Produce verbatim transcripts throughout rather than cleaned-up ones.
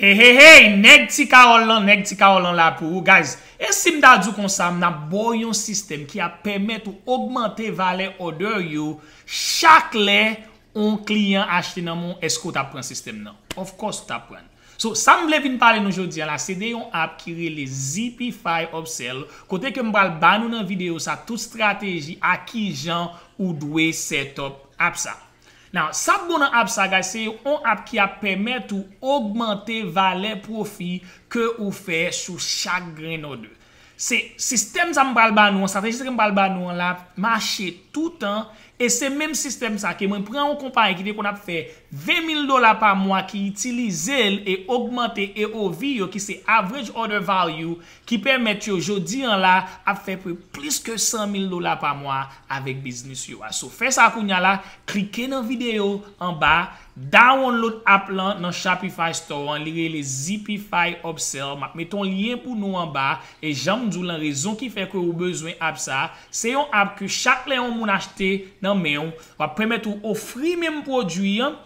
Hey, hey, hey, nèg Ti Kawòl lan, nèg Ti Kawòl lan la pou ou, guys. E si m ta di w konsa, m ap ba w yon sistèm ki ap pèmèt ou ogmante valè order yo chak lè yon kliyan achte nan men w, èske w t ap pran sistèm nan? Of course, w t ap pran. So, sa m vle vin pale nou jodi a la, se de yon app ki rele Zipify Upsell, kote ke m pral ba nou nan videyo sa tout strateji a kijan ou dwe set up app sa. Now, sa k bon nan app sa, guys, se yon app ki ap pèmèt ou ogmante valè pwofi ke ou fè sou chak grenn order. Se sistèm sa m pral ba nou an, strateji sa ke m pral ba nou an la, mache toutan, e se menm sistèm sa ke mwen pran yon konpayi ki te konn ap fè ven mil dola pa mwa ki itilize l e ogmante A O V yo, ki se Average Order Value, ki pèmèt yo jodi an la ap fè pre- plis ke san mil dola pa mwa avèk biznis yo a. So, fè sa kounye a la, klike nan videyo anba, download app lan nan Shopify Store an, li rele Zipify Upsell. M ap mete yon lyen pou nou anba, e jan m di w lan, rezon ki fè ke ou bezwen app sa, se yon app ke chak lè yon moun achte nan men w, w ap pèmèt ou ofri menm pwodui an,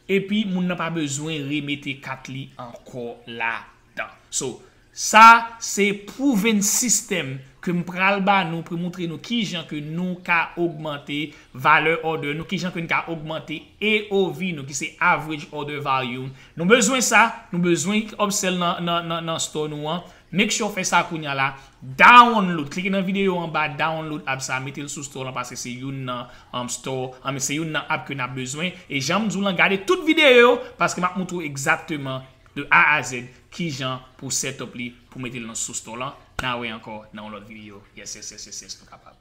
epi moun nan pa bezwen remete kat li ankò ladan. So, sa se pwoven sistèm ke m pral ba nou pou montre nou kijan ke nou ka ogmante valè order nou, kijan ke nou ka ogmante A O V nou, ki se Average Order Value. Nou bezwen sa, nou bezwen upsell nan, nan, nan, nan store nou an. Make sure w fè sa kounye a la. Download, klike nan videyo anba, download app sa, mete l sou store lan, paske se youn nan um, store, um, se youn nan app ke n ap bezwen. E jan m di w lan, gade tout videyo yo, paske m ap montre w egzakteman de A a Z kijan pou set up li, pou mete l nan sou store lan. N a wè ankò nan yon lòt videyo. Yes, yes, yes, yes, yes, nou kapab.